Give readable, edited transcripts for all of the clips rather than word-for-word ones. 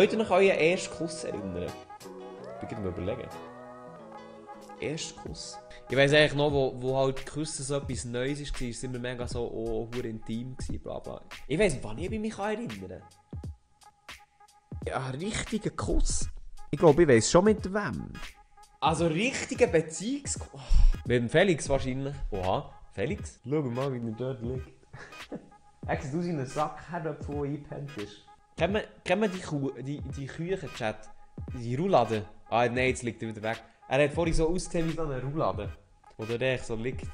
Könnt ihr euch an euren ersten Kuss erinnern? Ich bin mir überlegen. Erster Kuss. Ich weiss eigentlich noch, wo halt Küssen so etwas Neues war, sind wir mega so intim gewesen, bla bla. Ich weiss, wann ich mich erinnern. Ja, richtiger Kuss. Ich glaube, ich weiss schon mit wem. Also richtiger Beziehungskuss. Mit dem Felix wahrscheinlich. Oha, Felix? Schau mal, wie der dort liegt. Er sieht aus wie ein Sack, der eingepennt ist. Kennen wir die Küchenchat? Die Roulade? Ah nein, jetzt liegt er wieder weg. Er hat vorhin so ausgesehen wie so eine Roulade. Oder der so liegt.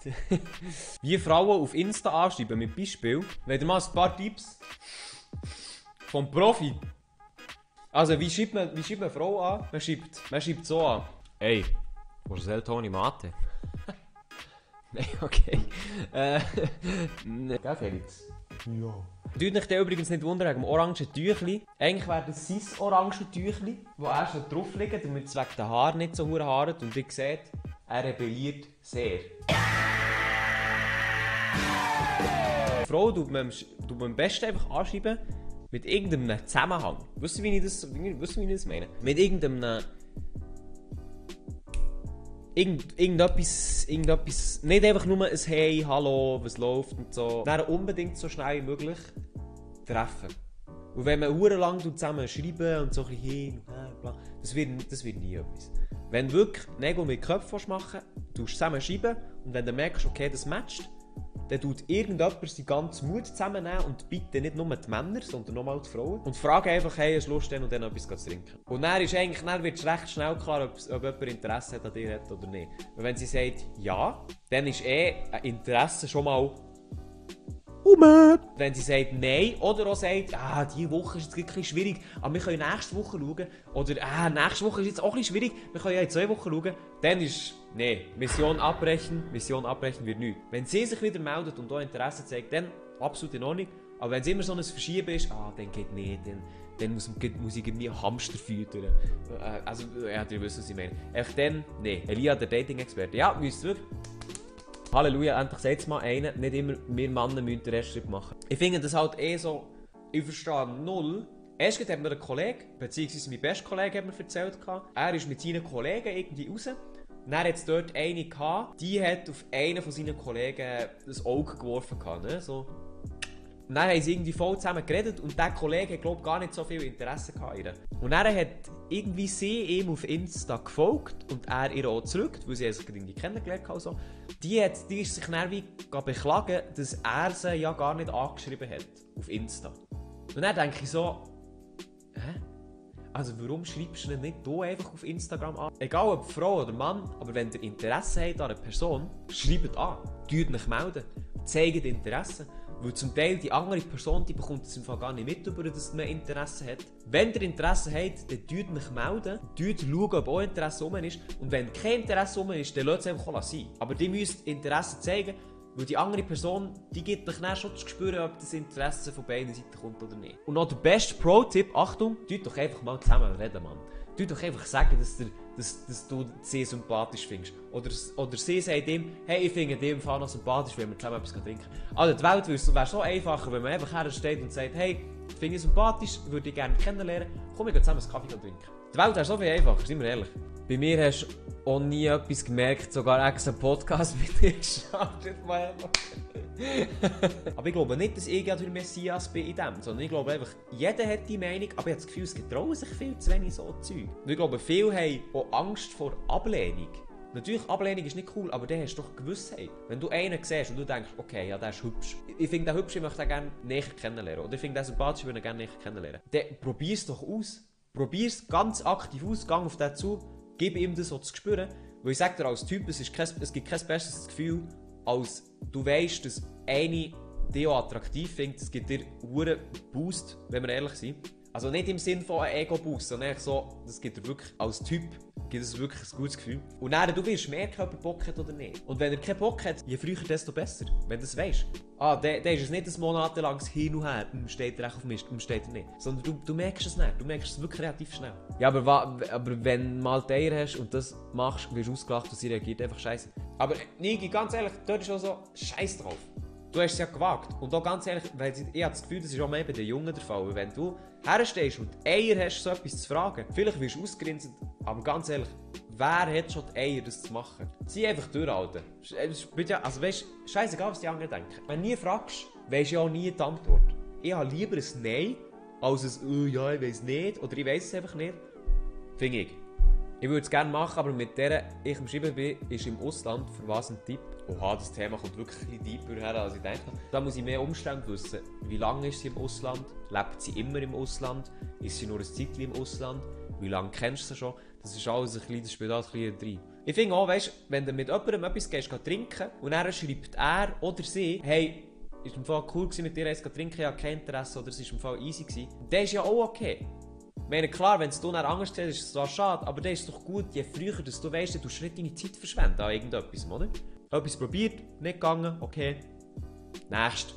Wie Frauen auf Insta anschreiben mit Beispiel. Wenn ihr mal ein paar Tipps vom Profi. Also wie schreibt man eine Frau an? Man schreibt so an. Ey, willst du Toni Mate? Nein, okay. Gell, Felix? Ja. Tut euch dann übrigens nicht wundern wegen dem orangen Tüchli. Eigentlich wäre das sein orange Tüchli, das er schon drauf liegt, damit es wegen den Haaren nicht so haaret. Und ihr seht, er rebelliert sehr. Die Frau tut man am besten einfach anschreiben mit irgendeinem Zusammenhang. Wisst ihr, wie ich das meine? Mit irgendeinem... Irgendetwas, nicht einfach nur ein Hey, Hallo, was läuft und so. Dann unbedingt so schnell wie möglich treffen. Und wenn man lang zusammen schreiben und so ein bisschen hin und her, bla, das wird nie etwas. Wenn du wirklich Nägel mit Köpfen machen willst, tust du zusammen schreiben und wenn du merkst, okay, das matcht, dann tut irgendjemand seinen ganzen Mut zusammennehmen und bitte nicht nur die Männer, sondern nochmal die Frauen. Und frage einfach, hey, hast du Lust, dann und dann etwas zu trinken? Und dann wird es recht schnell klar, ob jemand Interesse hat an dir hat oder nicht. Und wenn sie sagt, ja, dann ist ein Interesse schon mal Wenn sie sagt nein oder auch sagt, diese Woche ist jetzt ein bisschen schwierig, aber wir können nächste Woche schauen. Oder nächste Woche ist jetzt auch ein bisschen schwierig, wir können ja in 2 Wochen schauen. Dann ist, Mission abbrechen wird nichts. Wenn sie sich wieder meldet und auch Interesse zeigt, dann absolut in Ordnung. Aber wenn es immer so ein Verschieben ist, dann geht nicht, dann muss ich irgendwie Hamster füttern. Ihr wisst, was ich meine. Einfach dann, Elia, der Dating-Experte. Ja, müsst ihr wirklich. Halleluja, endlich sagt es mal einer, nicht immer wir Männer müssen den ersten Schritt machen. Ich finde das halt so, ich verstehe null. Erst hat mir ein Kollege, beziehungsweise mein bester Kollege hat mir erzählt, er ist mit seinen Kollegen irgendwie raus. Und dann hat es dort eine gehabt, die hat auf einen von seinen Kollegen das Auge geworfen. Ne? So. Und dann haben sie irgendwie voll zusammen geredet und der Kollege hat, glaube ich, gar nicht so viel Interesse an ihr. Und dann hat irgendwie sie ihm auf Insta gefolgt und er ihr auch zurück, weil sie sich irgendwie kennengelernt haben. So. Die ist sich dann wie beklagen, dass er sie ja gar nicht angeschrieben hat auf Insta. Und dann denke ich so, also warum schreibst du ihn nicht du einfach auf Instagram an? Egal ob Frau oder Mann, aber wenn ihr Interesse habt an einer Person, schreibt an, meldet euch melden, zeigt Interesse. Weil zum Teil die andere Person, die bekommt es im Fall gar nicht mit, über dass man Interesse hat. Wenn ihr Interesse habt, dann meldet euch melden, schaut, ob auch Interesse rum ist. Und wenn kein Interesse rum ist, dann lasst es einfach sein. Aber ihr müsst Interesse zeigen, weil die andere Person, die gibt euch dann schon zu spüren, ob das Interesse von beiden Seiten kommt oder nicht. Und noch der beste Pro-Tipp, Achtung, tut doch einfach mal zusammen reden, Mann. Tut doch einfach sagen, dass du sie sympathisch findest. Oder sie sagt ihm, hey, ich finde den Fall noch sympathisch, wenn wir zusammen etwas trinken. Also die Welt wäre so einfacher, wenn man einfach hersteht und sagt, hey, finde ich sympathisch, würde ich gerne kennenlernen, komm, wir gehen zusammen einen Kaffee trinken. Die Welt wäre so viel einfacher, sind wir ehrlich. Bei mir hast du auch nie etwas gemerkt, sogar extra Podcast mit dir gestartet. Aber ich glaube nicht, dass ich der Messias bin in dem, sondern ich glaube einfach, jeder hat die Meinung, aber ich habe das Gefühl, es getrauen sich viel zu wenig so Zeug. Und ich glaube, viele haben auch Angst vor Ablehnung. Natürlich, Ablehnung ist nicht cool, aber dann hast du doch Gewissheit. Wenn du einen siehst und du denkst, okay, ja, der ist hübsch. Ich finde den hübsch, ich möchte den gerne näher kennenlernen. Oder ich finde den sympathisch, ich würde ihn gerne näher kennenlernen. Dann probier es doch aus. Probier es ganz aktiv aus, geh auf den zu, gib ihm das so zu spüren. Weil ich sage dir als Typ, es gibt kein besseres Gefühl, als du weißt, dass eine dich auch attraktiv findet. Es gibt dir einen Boost, wenn wir ehrlich sind. Also nicht im Sinne von einem Ego-Boost, sondern so, das gibt dir wirklich als Typ gibt es wirklich ein gutes Gefühl. Und dann, du wirst merken, ob er Bock hat oder nicht. Und wenn er keinen Bock hat, je früher, desto besser. Wenn du das weisst. Dann ist es nicht ein monatelanges Hin und Her. Steht er echt auf Mist, steht er nicht. Sondern du merkst es nicht. Du merkst es wirklich relativ schnell. Ja, aber wenn du mal die Eier hast und das machst, wirst du ausgelacht und sie reagiert einfach scheiße. Aber Niki, ganz ehrlich, dort ist auch so, scheiß drauf. du hast es ja gewagt. Und auch ganz ehrlich, weil ich habe das Gefühl, das ist auch mehr bei den Jungen der Fall. Wenn du herstehst und Eier hast, so etwas zu fragen, vielleicht wirst du ausgegrenzt, aber ganz ehrlich, wer hat schon die Eier, das zu machen? Zieh einfach durchhalten. Also weißt du, scheißegal, was die anderen denken. Wenn du nie fragst, weisst du ja auch nie die Antwort. Ich habe lieber ein Nein, als ein ja, ich weiss nicht, oder ich weiss es einfach nicht. Finde ich. Ich würde es gerne machen, aber mit der ich am Schreiben bin, ist im Ausland für was ein Tipp. Oha, das Thema kommt wirklich ein bisschen deeper her, als ich denke. Da muss ich mehr Umstände wissen. Wie lange ist sie im Ausland? Lebt sie immer im Ausland? Ist sie nur ein Zeitchen im Ausland? Wie lange kennst du sie schon? Das ist alles ein bisschen, das spielt alles ein bisschen rein. Ich finde auch, weißt, wenn du mit jemandem etwas gehst, trinken und dann schreibt er oder sie, hey, ist im Fall cool gewesen, mit dir eins zu trinken, ich habe kein Interesse oder es ist im Fall easy gewesen. Das ist ja auch okay. Ich meine, klar, wenn es du dann anders siehst, ist es zwar schade, aber das ist doch gut, je früher dass du weißt, du nicht deine Zeit verschwenden an irgendetwas, oder? Etwas probiert, nicht gegangen, okay. Nächst.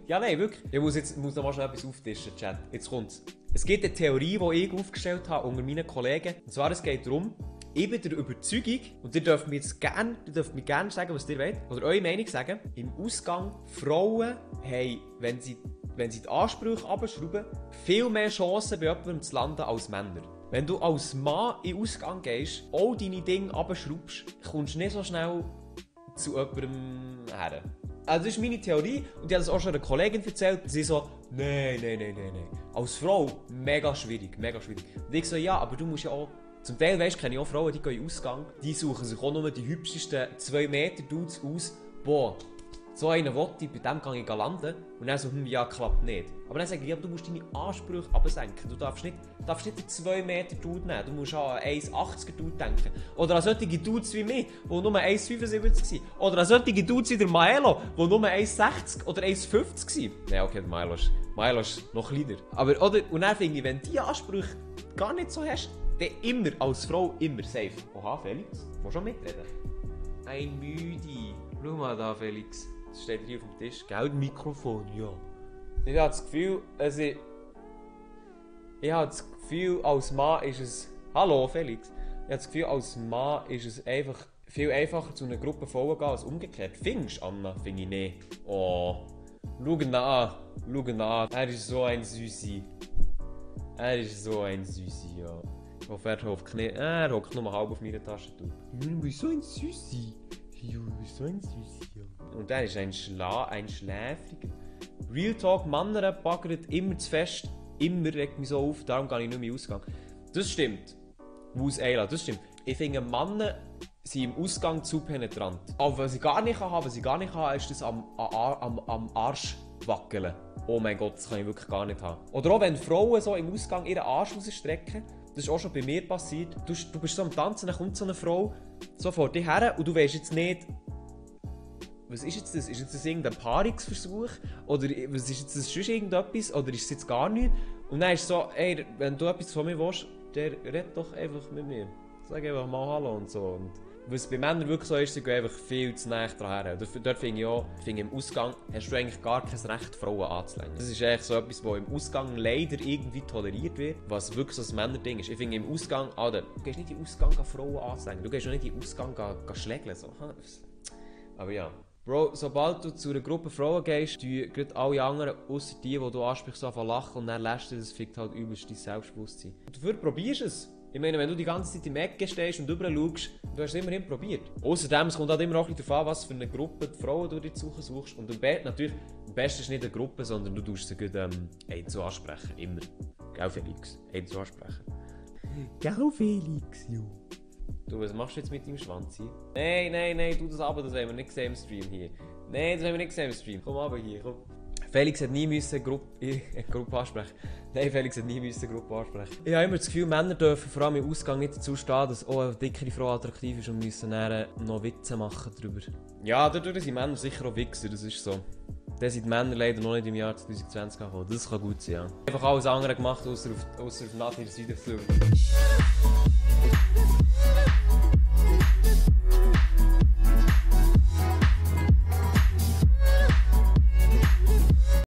Ja, nein, wirklich. Ich muss noch mal schnell etwas auftischen, Chat. Jetzt kommt's. Es gibt eine Theorie, die ich aufgestellt habe unter meinen Kollegen. Und zwar, es geht darum, ich bin der Überzeugung, und ihr dürft mir jetzt gerne sagen, was ihr wollt, oder eure Meinung sagen, im Ausgang, Frauen haben, wenn sie die Ansprüche abschrauben, viel mehr Chancen bei jemandem zu landen als Männer. Wenn du als Mann in den Ausgang gehst, all deine Dinge abschraubst, kommst du nicht so schnell zu jemandem her. Also das ist meine Theorie und ich habe das auch schon einer Kollegin erzählt und sie so, nein. Als Frau, mega schwierig. Und ich so, ja, aber du musst ja auch, zum Teil weisst, kenne ich auch Frauen, die gehen in den Ausgang, die suchen sich auch nur die hübschesten 2 Meter Dudes aus, boah, so einen will ich, bei dem kann ich landen und dann so, ja, klappt nicht. Aber dann sage ich, ja, du musst deine Ansprüche absenken. Du darfst nicht den 2 Meter Dude nehmen, du musst an einen 1,80er Dude denken. Oder an solche Dudes wie mich, die nur 1,75 waren. Oder an solche Dudes wie der Maelo, die nur 1,60 oder 1,50 waren. Nein, okay, der Maelo ist noch kleiner. Aber, oder, und dann finde ich, wenn du diese Ansprüche gar nicht so hast, dann immer, als Frau, immer safe. Oha, Felix, willst du schon mitreden? Ein Müdi. Schau mal da, Felix. Das steht hier auf dem Tisch. Gell, ein Mikrofon, ja. Ich habe das Gefühl, als Mann ist es... Hallo, Felix. Ich habe das Gefühl, als Mann ist es einfach viel einfacher zu einer Gruppe Frauen gehen als umgekehrt. Findest du, Anna? Finde ich nicht. Oh. Schau ihn an. Er ist so ein Süßi. Ja. Ich hoffe, er hockt nicht. Er hockt nur halb auf meiner Taschentuch. Du bist so ein Süßi. Und er ist ein Schläfriger. Real Talk, Männer baggern immer zu fest. Immer regt mich so auf, darum gehe ich nicht mehr Ausgang. Das stimmt. Wus Eila, das stimmt. Ich finde, Männer sind im Ausgang zu penetrant. Aber was ich gar nicht haben ist das am Arsch wackeln. Oh mein Gott, das kann ich wirklich gar nicht haben. Oder auch wenn Frauen so im Ausgang ihren Arsch rausstrecken. Das ist auch schon bei mir passiert. Du bist so am Tanzen, dann kommt so eine Frau so vor dir her und du weißt jetzt nicht, was ist jetzt das? Ist jetzt das irgendein Paarungsversuch? Oder was ist jetzt das sonst irgendetwas? Oder ist es jetzt gar nichts? Und dann ist es so, ey, wenn du etwas von mir willst, dann red doch einfach mit mir. Sag einfach mal Hallo und so. Und was bei Männern wirklich so ist, sie gehen einfach viel zu nah dran her. Dort finde ich auch, im Ausgang hast du eigentlich gar kein Recht, Frauen anzulängen. Das ist eigentlich so etwas, was im Ausgang leider irgendwie toleriert wird, was wirklich so ein Männerding ist. Ich finde im Ausgang, Alter, du gehst nicht in den Ausgang Frauen anzulängen, du gehst auch nicht in den Ausgang schlägeln. So. Aber ja. Bro, sobald du zu einer Gruppe Frauen gehst, tun gerade alle anderen, außer die du ansprichst, so anfangen lachen und dann lässt du, das fickt halt übelst dein Selbstbewusstsein. Und dafür probierst du es. Ich meine, wenn du die ganze Zeit im Ecke stehst und rüber schaust, du hast es immerhin probiert. Außerdem, es kommt halt immer auch ein bisschen darauf an, was für eine Gruppe die Frauen du dir zu suchst. Und natürlich, am besten ist nicht eine Gruppe, sondern du tust sie gut einzeln ansprechen. Immer. Gell, Felix? Einzeln ansprechen. Gell, Felix, ja. Du, was machst du jetzt mit deinem Schwanz hier? Nein, tu das aber, das wollen wir nicht sehen im Stream hier. Nein, das wollen wir nicht sehen im Stream. Komm aber hier, komm. Felix hat nie eine Gruppe ansprechen. Nein, Felix hat nie eine Gruppe ansprechen. Ich habe immer das Gefühl, Männer dürfen vor allem im Ausgang nicht dazu stehen, dass auch eine dickere Frau attraktiv ist und müssen dann noch Witze machen darüber. Ja, dadurch sind Männer sicher auch Wichser, das ist so. Da sind die Männer leider noch nicht im Jahr 2020 gekommen. Das kann gut sein, ja. Einfach alles andere gemacht, außer auf Nadir Südenflug.